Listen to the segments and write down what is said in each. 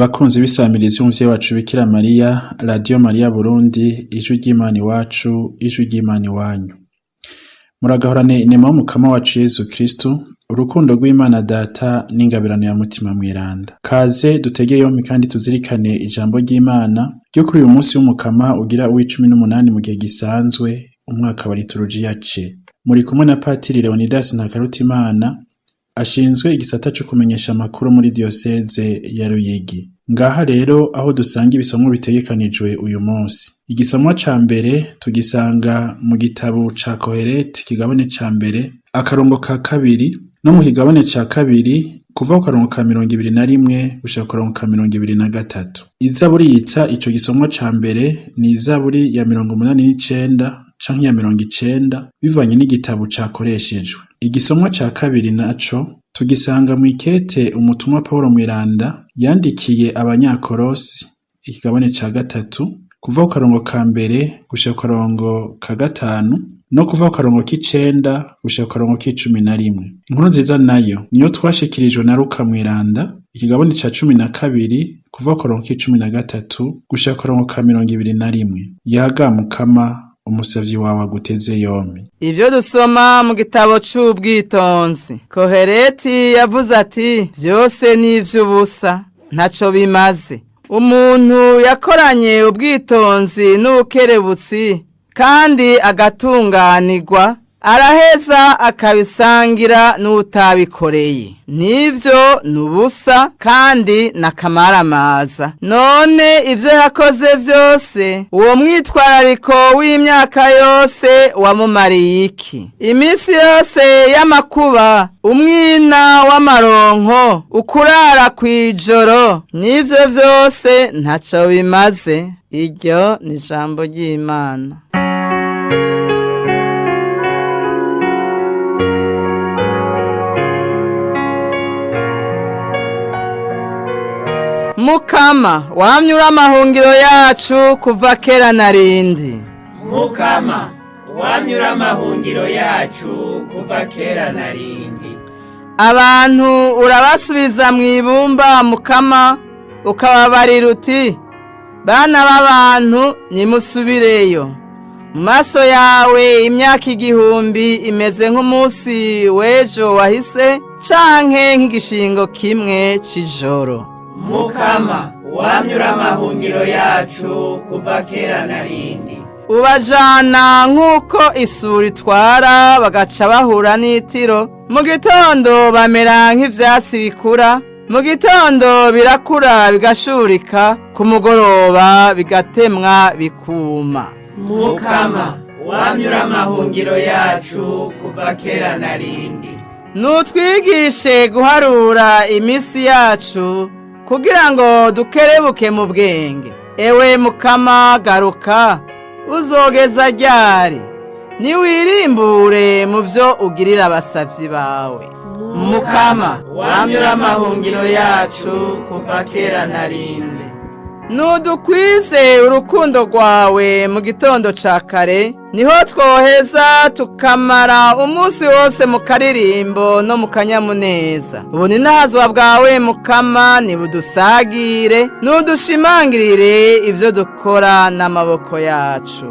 Bakunzi b'isamirizi y'umuvyeyi wacu Bikira Mariya, Radiyo Mariya Burundi, ijwi ry'Imana iwacu, ijwi ry'Imana iwanyu. Muragahorane inema y'Umukama wacu Yezu Kristu, urukundo rw'Imana Data n'ingabirano ya Mutima Mweranda. Kaze dutege yompi kandi tuzirikane ijambo ry'Imana ryo kuri uyu munsi w'Umukama ugira uw'icumi n'umunani mu gihe gisanzwe, umwaka wa liturujia C. Muri kumwe na Patiri Leonidas Ntakarutimana, ashinzwe igisata co kumenyesha amakuru muri diyoseze ya Ruyigi. Ngaha rero aho dusanga ibisomwa bitegekanijwe uyu munsi. Igisomwa ca mbere tugisanga mu gitabo ca Kohereti kigabane ca mbere, akarongo ka kabiri, no mu kigabane ca kabiri kuva ku karongo ka 21 gushika ku karongo ka 23. Izaburi yitsa ico gisomwa ca mbere ni izaburi ya 89 canke ya 90 bivanye n'igitabo cakoreshejwe. Igisomwa ca kabiri naco tugisanga mw'ikete umutumwa Pawulo Mweranda yandikiye Abanyakorosi, ikigabane ca gatatu, kuva ku karongo ka mbere gushika ku karongo ka gatanu, no kuva ku karongo k'icenda gushika ku karongo k'icumi na rimwe. Inkuru nziza nayo niyo twashikirijwe na Luka Mweranda, ikigabane ca 12, kuva ku karongo k'icumi na gatatu gushika ku karongo ka 21. Yaga Mukama, umusavyi wawe aguteze yompi. Ibyo dusoma mu gitabo c'ubwitonzi. Kohereti yavuze ati byose ni ivy'ubusa, ntaco bimaze. Umuntu yakoranye ubwitonzi n'ubukerebutsi kandi agatunganirwa, araheza akabisangira n'utabikoreye. Nibyo ni ubusa kandi n'akamaramaza. None ibyo yakoze byose, uwo mwitwarariko w'imyaka yose wamumariye iki? Iminsi yose y'amakuba, umwina w'amaronko, ukurara kw'ijoro, n'ibyo byose ntaco bimaze. Iryo ni ijambo ry'Imana. Mukama wamyura amahungiro yacu kuva kera na rindi. Mukama wamyura amahungiro yacu kuva kera na rindi. Abantu urabasubiza mu ibumba Mukama, ukababarira uti bana b'abantu nimusubireyo. Mu maso yawe imyaka 1000 imeze nk'umunsi w'ejo wahise, canke nk'igishingo kimwe c'ijoro. Mukama wamyura amahungiro yacu kuva kera na rindi. Ubajana nk'uko isuri itwara, bagaca bahura n'itiro. Mu gitondo bamera nk'ivyatsi bikura, mu gitondo birakura bigashurika, ku mugoroba bigatemwa bikuma. Mukama wamyura amahungiro yacu kuva kera na rindi. Nutwigishe guharura iminsi yacu kugira ngo dukerebuke mu bwenge. Ewe Mukama garuka, uzogeza ryari? Niwirimbure mu byo ugirira abasavyi bawe. Mukama wamyura amahungiro yacu kuva kera na rindi. Nudukwize urukundo rwawe mu gitondo ca kare, niho twoheza tukamara umunsi wose mu karirimbo no mu kanyamuneza. Ubuninahazwa bwawe Mukama nibudusagire, nudushimangirire ivyo dukora n'amaboko yacu.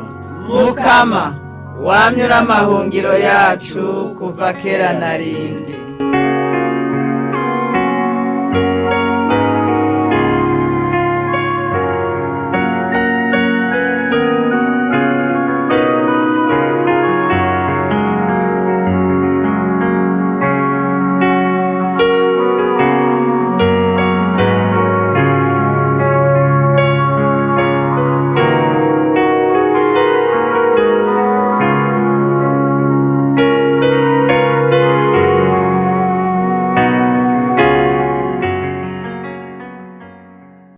Mukama wamyura amahungiro yacu kuva kera na rindi.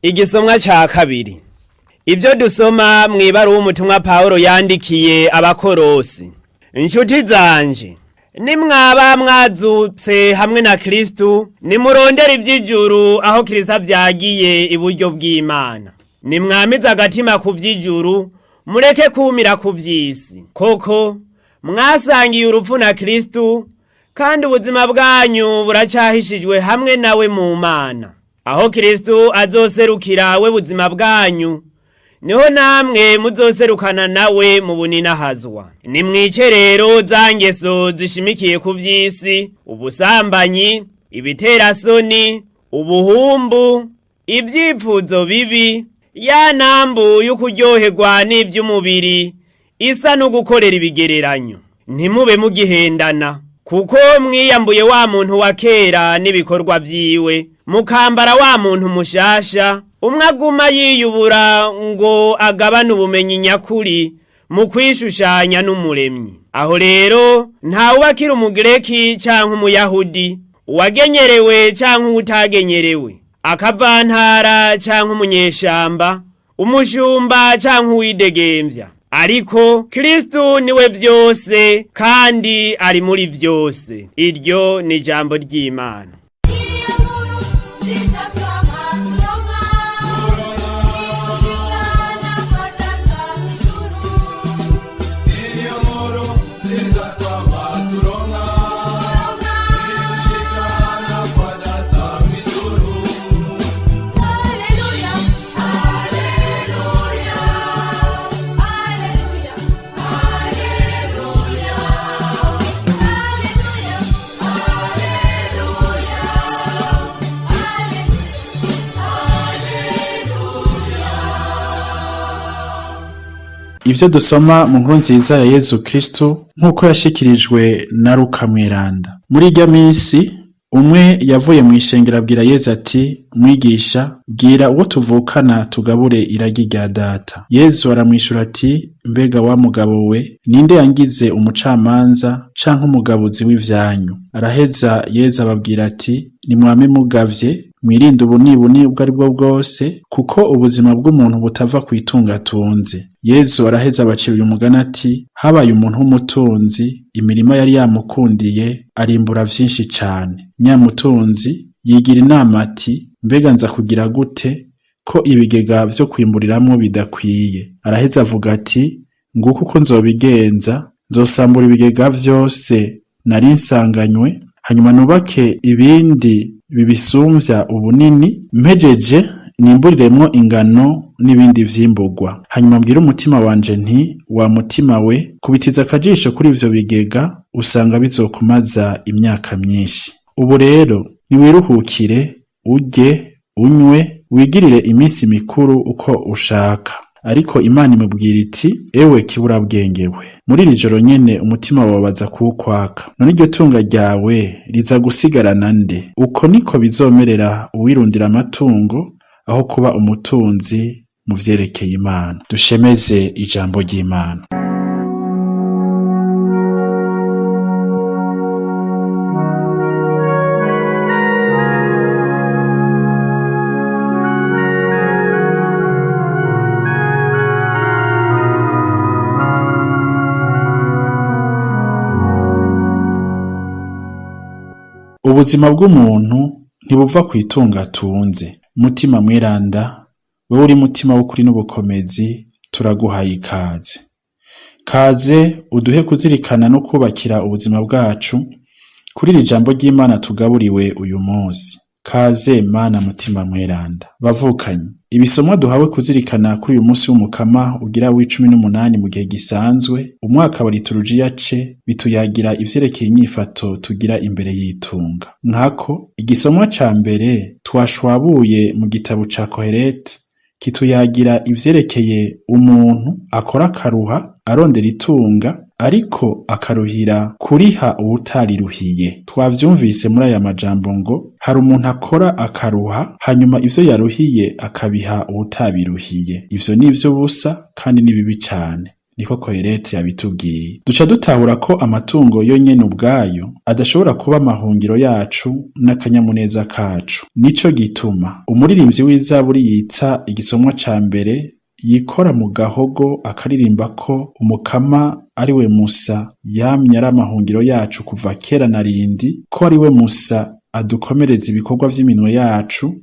Igisomwa ca kabiri. Ibyo dusoma mw'ibaruwa umutumwa Pawulo yandikiye Abakorosi. Inshuti zanje, nimwaba mwazutse hamwe na Kristu, nimurondere ivy'ijuru aho Kristo avyagiye iburyo bw'Imana. Nimwamize agatima ku vy'ijuru, mureke kumira ku vy'isi. Koko mwasangiye urupfu na Kristu, kandi ubuzima bwanyu buracahishijwe hamwe nawe mu Mana. Aho Kristo azoserukira we buzima bwanyu, niho namwe muzoserukana nawe mu buninahazwa. Nimwice rero za ngeso zishimikiye ku vy'isi, ubusambanyi, ibiterasoni, ubuhumbu, ivyipfuzo bibi, ya nambu y'ukuryoherwa n'ivy'umubiri, isa no gukorera ibigereranyo. Ntimube mugihendana, kuko mwiyambuye wa muntu wa kera n'ibikorwa vyiwe, mukambara wa muntu mushasha, umwe aguma yiyubura ngo agabane ubumenyi nyakuri mu kwishushanya n'umuremyi. Aho rero ntawubakira umugireki canke umuyahudi, uwagenyerewe canke uwutagenyerewe, akavantara canke umunyeshamba, umushumba canke uwidegemvya. Ariko Kristu niwe vyose kandi ari muri vyose. Iryo ni ijambo ry'Imana. Ivyo dusoma mu nkuru nziza ya Yezu Kristo nk'uko yashikirijwe na Luka Mweranda. Muri irya misi umwe yavuye mw'ishengero abwira Yezu ati: "Mwigisha, bwira uwo tuvukana tugabure iragi rya data." Yezu aramwishura ati: "Mbega wa mugabo we, ninde yangize umucamanza canke umugabuzi w'ivyanyu?" Araheza Yezu ababwira ati: "Nimwame mugavye, mwirinde ubunibuni ubwo ari bwo bwose, kuko ubuzima bw'umuntu butava kw'itunga atunze." Yezu araheza abacira uyu mugani ati: "Habaye umuntu w'umutunzi, imirima yari yamukundiye, arimbura vyinshi cane. Nyamutunzi yigira inama ati: mbega nza kugira gute ko ibigega vyo kwimburiramwo bidakwiye?" Araheza avuga ati: "Nguko uko nzobigenza, nzosambura ibigega vyose nari nsanganywe, hanyuma nubake ibindi bibisumvya ubunini, mpejeje nimburiremwo ingano n'ibindi vyimburwa. Hanyuma mbwire umutima wanje nti: wa mutima we, kubitiza akajisho kuri ivyo bigega, usanga bizokumaza imyaka myinshi. Ubu rero niwiruhukire, urye, unywe, wigirire iminsi mikuru uko ushaka." Ariko Imana imubwira iti: "Ewe kiburabwenge we, muri iri joro nyene umutima wawe baza kuwukwaka, none iryo tunga ryawe riza gusigarana nde? Uko niko bizomerera uwirundira amatungo aho kuba umutunzi mu vyerekeye Imana." Dushemeze ijambo ry'Imana. Ubuzima bw'umuntu ntibuva kw'itunga atunze. Mutima mweranda, wewe uri mutima w'ukuri n'ubukomezi, turaguhaye ikaze. Kaze uduhe kuzirikana no kubakira ubuzima bwacu kuri iri jambo ry'Imana tugaburiwe uyu munsi. Kaze Mana mutima mweranda. Bavukanyi, ibisomwa duhawe kuzirikana kuri uyu munsi w'umukama ugira w'18 mu gihe gisanzwe, umwaka wa liturujia ce, bituyagira ivyerekeye inyifato tugira imbere y'itunga. Nkako igisomwa ca mbere twashwabuye mu gitabo ca Kohelete kituyagira ivyerekeye umuntu akora akaruha arondera itunga, ariko akaruhira kuriha uwutariruhiye. Twavyumvise muri aya majambo ngo hari umuntu akora akaruha, hanyuma ivyo yaruhiye akabiha uwutabiruhiye. Ivyo ni ivy'ubusa kandi ni bibi cane. Niko Kohelete yabitubwiye. Duca dutahura ko amatungo yo nyene ubwayo adashobora kuba amahungiro yacu n'akanyamuneza kacu. Nico gituma umuririmvyi w'izaburi yitsa igisomwa ca mbere yikora mu gahogo akaririmba ko umukama ari we Musa yamye ari amahungiro yacu kuva kera na rindi, ko ari we Musa adukomereza ibikorwa vy'iminwe yacu,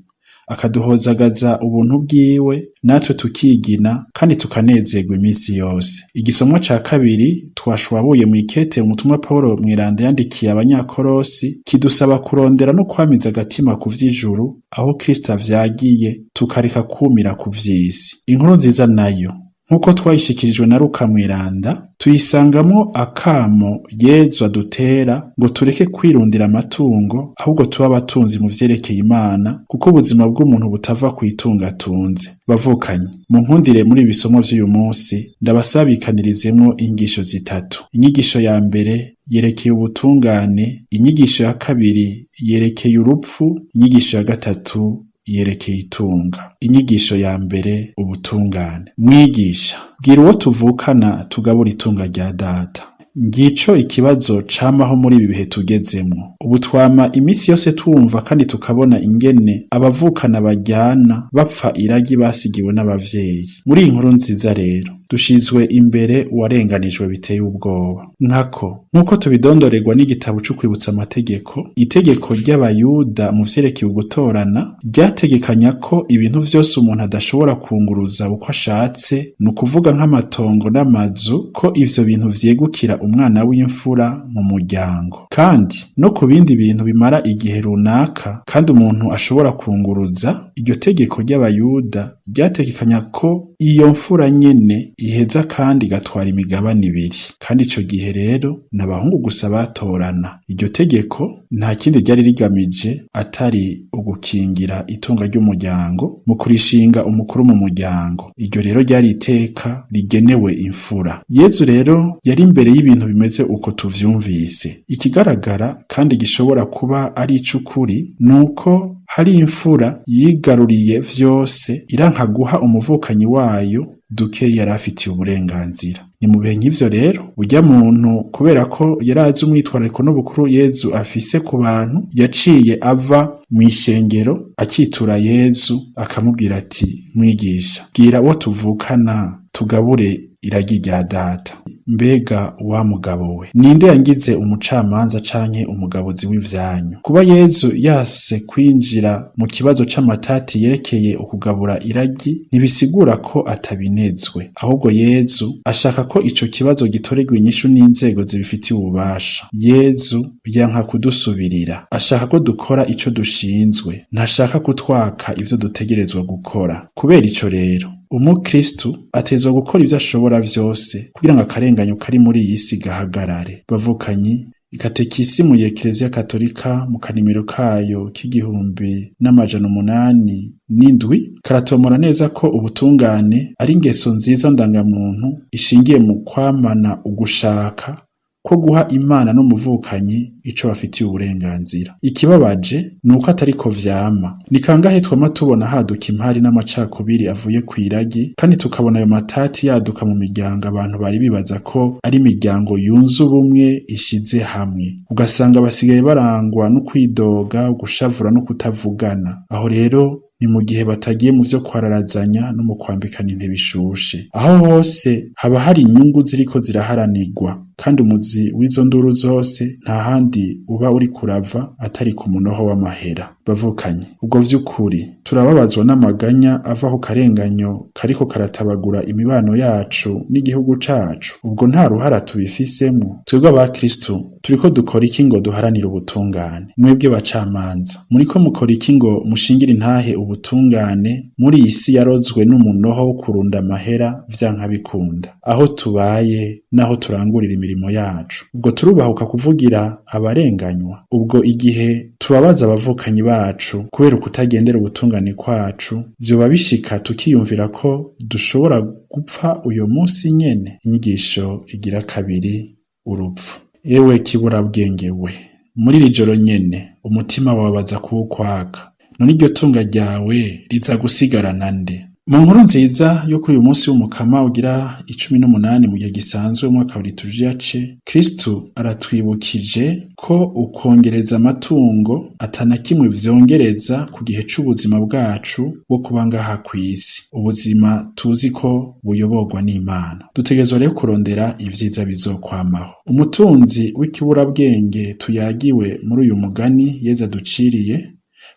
Akaduhozagaza ubuntu bwiwe, natwe tukigina kandi tukanezerwa iminsi yose. Igisomwa ca kabiri twashwabuye mw'ikete umutumwa Pawulo mweranda yandikiye Abanyakorosi, kidusaba kurondera no kwamiza agatima ku vy'ijuru aho Kristo avyagiye, tukareka kwumira ku vy'isi. Inkuru nziza nayo nk'uko twayishikirijwe na Luka mweranda, tuyisangamwo akamo Yezu adutera ngo tureke kwirundira amatungo, ahubwo tube abatunzi mu vyerekeye Imana, kuko ubuzima bw'umuntu butava kw'itungo atunze. Bavukanyi, munkundire muri ibi bisomo vy'uyu munsi ndabasabikanirizemwo inyigisho zitatu. Inyigisho ya mbere yerekeye ubutungane, inyigisho ya kabiri yerekeye urupfu, inyigisho ya gatatu yerekeye itunga. Inyigisho ya mbere, ubutungane. Mwigisha, bwira uwo tuvukana tugabura itunga rya data. Ngico ikibazo camaho muri ibi bihe tugezemwo. Ubu twama imisi yose twumva kandi tukabona ingene abavukana baryana bapfa iragi basigiwe n'abavyeyi. Muri iyi nkuru nziza rero dushizwe imbere uwarenganijwe biteye ubwoba. Nkako nk'uko tubidondorerwa n'igitabo co kwibutsa amategeko, itegeko ry'Abayuda mu vyerekeye ugutorana ryategekanya ko ibintu vyose umuntu adashobora kunguruza uko ashatse, ni ukuvuga nk'amatongo n'amazu, ko ivyo bintu vyegukira umwana w'imfura mu muryango. Kandi no ku bindi bintu bimara igihe runaka kandi umuntu ashobora kunguruza, iryo tegeko ry'Abayuda ryategekanya ko iyo mfura nyene iheza kandi igatwara imigabane ibiri. Kandi ico gihe rero n'abahungu gusa batorana. Iryo tegeko nta kindi ryari rigamije atari ugukingira itunga ry'umuryango mu kurishinga umukuru mu muryango. Iryo rero ryari iteka rigenewe imfura. Yezu rero yari imbere y'ibintu bimeze uko tuvyumvise. Ikigaragara kandi gishobora kuba ari ic'ukuri nuko hari imfura yigaruriye vyose, iranka guha umuvukanyi wayo duke yari afitiye uburenganzira. Ni mu bihe nk'ivyo rero urya muntu, kubera ko yari azi umwitwarariko n'ubukuru Yezu afise ku bantu, yaciye ava mw'ishengero akitura Yezu akamubwira ati: "Mwigisha, bwira uwo tuvukana tugabure iragi rya data." Mbega wa mugabo we, ninde yangize umucamanza canke umugabuzi w'ivyanyu? Kuba Yezu yase kwinjira mu kibazo c'amatati yerekeye ukugabura iragi ntibisigura ko atabinezwe, ahubwo Yezu ashaka ko ico kibazo gitorerwa inyishu n'inzego zibifitiye ububasha. Yezu yanka kudusubirira, ashaka ko dukora ico dushinzwe, ntashaka kutwaka ivyo dutegerezwa gukora. Kubera ico rero umukristu atezwa gukora ivyo ashobora vyose kugira ngo akarenganyo kari muri iyi si gahagarare. Bavukanyi, ikatekisimu ya Ekereziya Katolika mu kanimero kayo k'1807 karatomora neza ko ubutungane ari ingeso nziza ndangamuntu ishingiye mu kwamana ugushaka ko guha Imana n'umuvukanyi ico bafitiye uburenganzira. Ikibabaje ni uko atariko vyama. Ni kangahe twama tubona haduka impari n'amacakubiri avuye kw'iragi, kandi tukabona ayo matati yaduka mu miryango abantu bari bibaza ko ari imiryango yunze ubumwe ishize hamwe. Ugasanga basigaye barangwa no kwidoga, gushavura no kutavugana. Aho rero ni mu gihe batagiye mu vyo kwararazanya no mu kwambikana intebe ishushe. Aho hose haba hari inyungu ziriko ziraharanirwa, kandi umuzi w'izo nduru zose nta handi uba uri kurava atari ku munoho w'amahera. Bavukanye, ubwo vy'ukuri turababazwa n'amaganya ava ku karenganyo kariko karatabagura imibano yacu n'igihugu cacu. Ubwo nta ruhara tubifisemwo. Twebwe abakristu turiko dukora iki ngo duharanire ubutungane? Mwebwe bacamanza, muriko mukora iki ngo mushingire intahe ubutungane muri iyi si yarozwe n'umunoho wo kurunda amahera vyanka bikunda, aho tubaye n'aho turangurira imirimo yacu? Ubwo turubahuka kuvugira abarenganywa? Ubwo igihe tubabaza abavukanyi bacu kubera ukutagendera ubutungane kwacu, vyoba bishika tukiyumvira ko dushobora gupfa uyo munsi nyene? Inyigisho igira kabiri, urupfu. Ewe kiburabwenge we, muri iri joro nyene umutima wawe baza kuwukwaka, none iryo tunga ryawe riza gusigarana nde? Mu nkuru nziza yo kuri uyu munsi w'umukama ugira 18 mu gihe gisanzwe umwaka wa liturujia ce, Kristu aratwibukije ko ukongereza amatungo atana kimwe vyongereza ku gihe c'ubuzima bwacu bwo kuba ngaha kw'isi. Ubuzima tuzi ko buyoborwa n'Imana. Dutegerezwa rero kurondera ivyiza bizokwamaho. Umutunzi w'ikiburabwenge tuyagiwe muri uyu mugani Yezu aduciriye,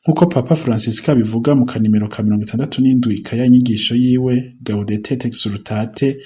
Nk'uko Papa Francisco abivuga mu kanimero ka 67 ka ya nyigisho yiwe Gaudete et Exsultate,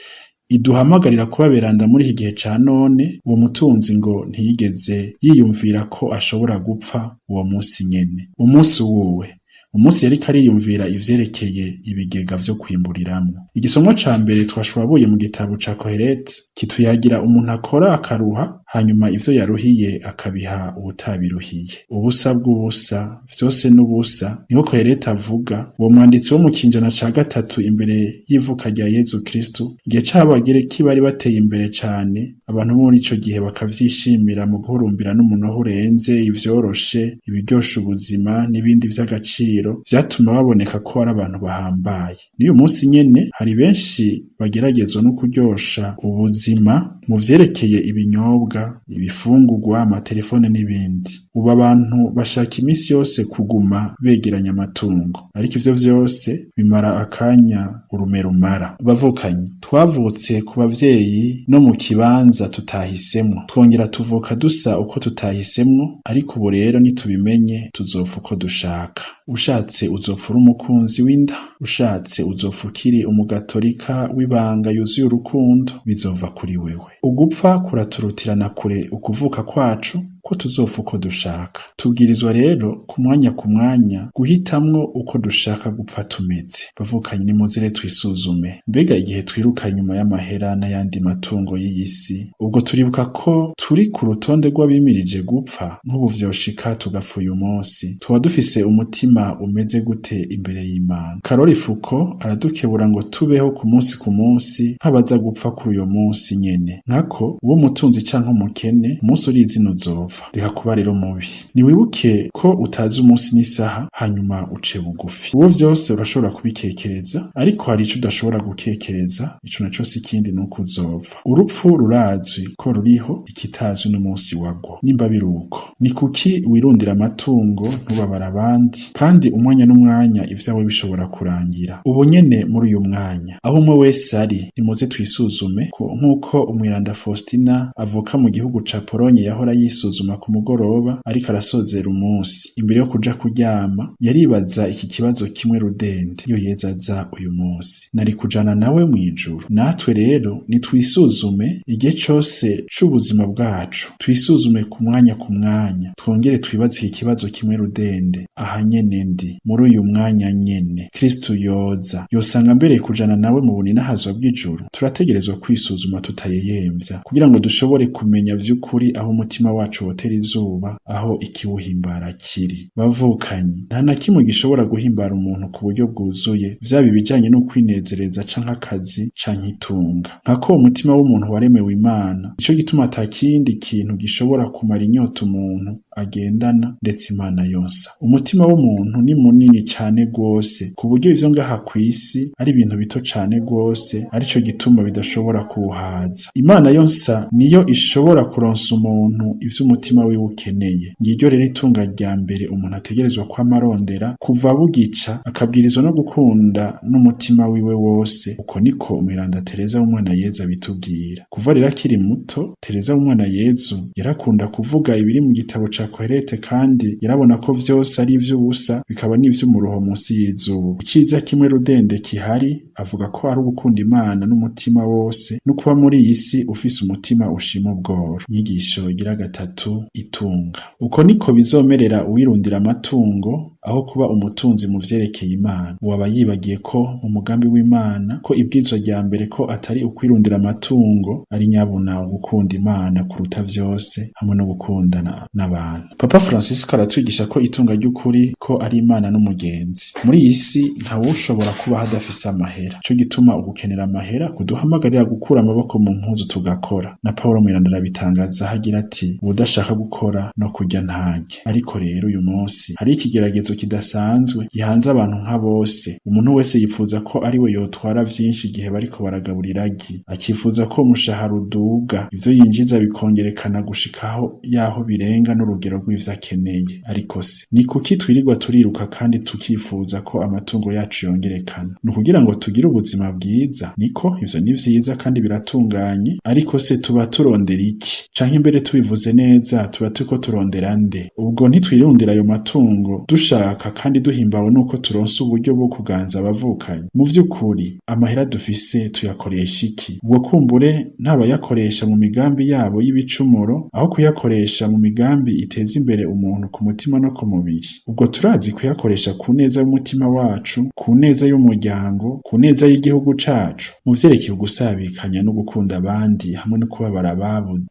iduhamagarira kuba beranda muri iki gihe ca none, uwo mutunzi ngo ntiyigeze yiyumvira ko ashobora gupfa uwo munsi nyene. Umunsi wuwe? Umunsi yariko ariyumvira ivyerekeye ibigega vyo kwimburiramwo. Igisomwa ca mbere twashobabuye mu gitabo ca Koherete kituyagira umuntu akora akaruha, hanyuma ivyo yaruhiye akabiha uwutabiruhiye. Ubusa bw'ubusa, vyose n'ubusa, niho Koherete avuga. Uwo mwanditsi wo mu kinjana ca gatatu imbere y'ivuka rya Yezu Kristu, igihe c'Abagereki bari bateye imbere cane, abantu bo muri ico gihe bakavyishimira mu guhurumbira n'umunoho urenze, ivyoroshe, ibiryosha ubuzima n'ibindi vy'agaciro, vyatuma baboneka ko ari abantu bahambaye. N'uyu munsi nyene hari benshi bageragezwa no kuryosha ubuzima mu vyerekeye ibinyobwa, ibifungurwa, amatelefone n'ibindi. Ubu abantu bashaka imisi yose kuguma begeranya amatungo, ariko ivyo vyose bimara akanya urume rumara. Bavukanyi, twavutse ku bavyeyi no mu kibanza tutahisemwo, twongera tuvuka dusa uko tutahisemwo, ariko ubu rero nitubimenye tuzopfa uko dushaka. Ushatse uzopfa uri umukunzi w'inda, ushatse uzopfa ukiri umugatolika w'ibanga yuzuye urukundo, bizova kuri wewe. Ugupfa kuraturutirana kure ukuvuka kwacu, ko tuzopfa uko dushaka. Tubwirizwa rero ku mwanya ku mwanya guhitamwo uko dushaka gupfa tumeze. Bavukanye, nimuzire twisuzume. Mbega igihe twiruka inyuma y'amahera n'ayandi matungo y'iyi si, ubwo turibuka ko turi ku rutonde rw'abimirije gupfa? Nk'ubu vyoshika tugapfa uyu munsi, tuba dufise umutima umeze gute imbere y'Imana? Karori Fuko aradukebura ngo tubeho ku munsi ku munsi nk'abaza gupfa kuri uyo munsi nyene. Nkako uwo mutunzi canke umukene, umunsi urizina uzopfa. Reka kuba rero mubi. Niwibuke ko utazi umunsi n'isaha, hanyuma uce bugufi. Uwo vyose urashobora kubikekereza, ariko hari ico udashobora gukekereza, ico naco si ikindi, nuko uzopfa. Urupfu rurazwi ko ruriho, ikitazwi n'umunsi wagwo. Nimba biruko, ni kuki wirundira amatungo ntubabara abandi, kandi umwanya n'umwanya ivyawe bishobora kurangira? Ubu nyene muri uyu mwanya, aho umwe wese ari, nimuze twisuzume ko nk'uko umwiranda Faustina avuka mu gihugu ca Polonye yahora yisuzuma ku mugoroba ariko arasozera umunsi imbere yo kuja kuryama, yaribaza iki kibazo kimwe rudende: iyo Yezu aza uyu munsi, nari kujana nawe mw'ijuru? Natwe rero nitwisuzume igihe cose c'ubuzima bwacu, twisuzume ku mwanya ku mwanya, twongere twibaze iki kibazo kimwe rudende: aha nyene ndi muri uyu mwanya nyene, Kristu yoza, yosanga mbereye kujana nawe mu buninahazwa bw'ijuru? Turategerezwa kwisuzuma tutayeyemvya, kugira ngo dushobore kumenya vy'ukuri aho umutima wacu wotera izuba, aho ikiwuhimbara kiri. Bavukanyi, nta na kimwe gishobora guhimbara umuntu ku buryo bwuzuye, vyaba ibijanye no kwinezereza canke akazi canke itunga, nkako umutima w'umuntu waremewe Imana. Nico gituma ata kindi kintu gishobora kumara inyota umuntu agendana ndetse Imana yonsa. Umutima w'umuntu ni munini cane gose, ku buryo ivyo ngaha kw'isi ari ibintu bito cane gose, arico gituma bidashobora kuwuhaza. Imana yonsa niyo ishobora kuronsa umuntu ivyo umutima wiwe ukeneye. Ngiryo rero itunga rya mbere umuntu ategerezwa kwama arondera kuva bugica, akabwirizwa no gukunda n'umutima wiwe wose. Uko niko umweranda Tereza w'umwana Yezu abitubwira. Kuva rero akiri muto, Tereza w'umwana Yezu yarakunda kuvuga ibiri mu gitabo ca Koherete, kandi yarabona ko vyose ari ivy'ubusa, bikaba n'ivy'umuruho munsi y'izuba. Iciza kimwe rudende kihari, avuga ko ari ugukunda Imana n'umutima wose, no kuba muri iyi si ufise umutima ushima ubworo. Inyigisho igira gatatu: itunga. Uko niko bizomerera uwirundira amatungo aho kuba umutunzi mu vyerekeye Imana. Uwaba yibagiye ko mu mugambi w'Imana, ko ibwirizwa rya mbere ko atari ukwirundira amatungo, ari nyabuna gukunda Imana kuruta vyose hamwe no gukundana n'abantu. Papa Francisco aratwigisha ko itunga ry'ukuri ko ari Imana n'umugenzi. Muri iyi si ntawushobora kubaho adafise amahera. Ico gituma ugukenera amahera kuduhamagarira gukura amaboko mu mpuzu tugakora. Na Paulo Mweranda arabitangaza aho agira ati: uwudashaka gukora no kurya ntarye. Ariko rero uyu munsi hari ikigeragezo kidasanzwe gihanze abantu nka bose. Umuntu wese yifuza ko ari we yotwara vyinshi igihe bariko baragabura iragi, akifuza ko umushahara uduga, ivyo yinjiza bikongerekana gushikaho yaho birenga n'urugero rw'ivyo akeneye. Ariko se ni kuki twirirwa turiruka kandi tukifuza ko amatungo yacu yongerekana? Ni ukugira ngo tugire tugire ubuzima bwiza? Niko ivyo ni vyiza kandi biratunganye, ariko se tuba turondera iki? Canke mbere tubivuze neza, tuba turiko turondera nde? Ubwo ntitwirundira ayo matungo dushaka kandi duhimbawe nuko turonse uburyo bwo kuganza abavukanyi? Mu vy'ukuri amahera dufise tuyakoresha iki? Ubwo kumbure ntabayakoresha mu migambi yabo y'ibicumuro, aho kuyakoresha mu migambi iteza imbere umuntu ku mutima no ku mubiri. Ubwo turazi kuyakoresha ku neza y'umutima wacu, ku neza y'umuryango, ku neza y'igihugu cacu. Mu vyerekeye ugusabikanya no gukunda abandi hamwe no kubabara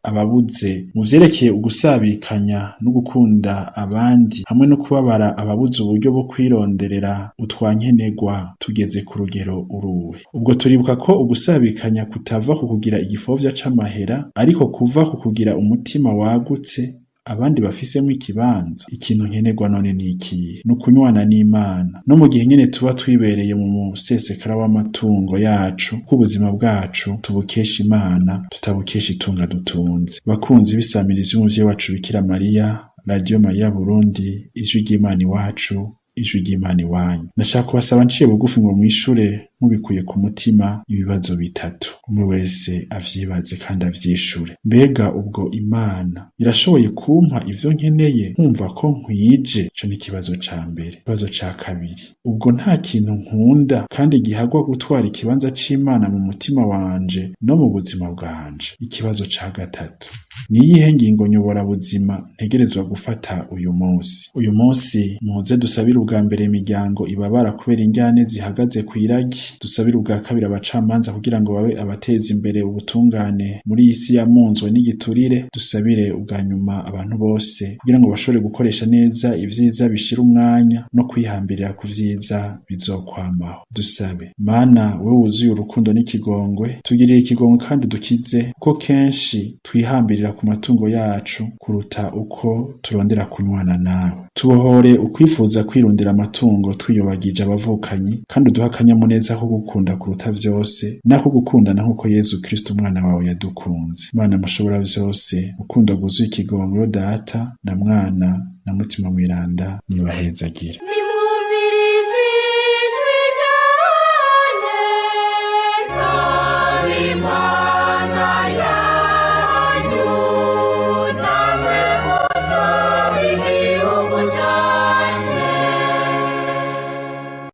ababuze, mu vyerekeye ugusabikanya no gukunda abandi hamwe no kubabara ababuze uburyo bwo kwironderera utwankenerwa, tugeze ku rugero uruhe? Ubwo turibuka ko ugusabikanya kutava ku kugira igifovya c'amahera, ariko kuva ku kugira umutima wagutse abandi bafisemwo ikibanza. Ikintu nkenerwa none ni ikihe? Ni ukunywana n'Imana. No mu gihe nyene tuba twibereye mu musesekara w'amatungo yacu, ko ubuzima bwacu tubukesha Imana, tutabukesha itunga dutunze. Bakunzi b'isamirizi y'umuvyeyi wacu Bikira Mariya, Radiyo Mariya Burundi, Ijwi ry'Imana iwacu, Ijwi ry'Imana iwanyu. Ndashaka kubasaba nciye bugufi ngo mwishure mubikuye ku mutima ibibazo bitatu. Umwe wese avyibaze kandi avyishure. Mbega ubwo Imana irashoboye kumpa ivyo nkeneye nkumva ko nkwije? Ico ni ikibazo ca mbere. Ikibazo ca kabiri, ubwo nta kintu nkunda kandi gihagwa gutwara ikibanza c'Imana mu mutima wanje no mu buzima bwanje? Ikibazo ca gatatu, ni iyihe ngingo nyoborabuzima ntegerezwa gufata uyu munsi? Uyu munsi muze dusabire ubwa mbere imiryango ibabara kubera indyane zihagaze kw'iragi, dusabire ubwa kabiri abacamanza kugira ngo babe abateza imbere ubutungane muri iyi si yamunzwe n'igiturire, dusabire ubwa nyuma abantu bose kugira ngo bashobore gukoresha neza ivyiza bishira umwanya no kwihambirira ku vyiza bizokwamaho. Dusabe: Mana wewe wuzuye urukundo n'ikigongwe, tugirire ikigongwe kandi udukize, kuko kenshi twihambirira ku matungo yacu kuruta uko turondera kunywana nawe. Tubohore ukwifuza kwirundira amatungo twiyobagije abavukanyi, kandi uduhe akanyamuneza ko gukunda kuruta vyose, nako gukundana nk'uko Yezu Kristo umwana wawe yadukunze. Mana mushobora vyose, urukundo rwuzuye ikigongwe, Data na Mwana na Mutima Mweranda, nibahezagire.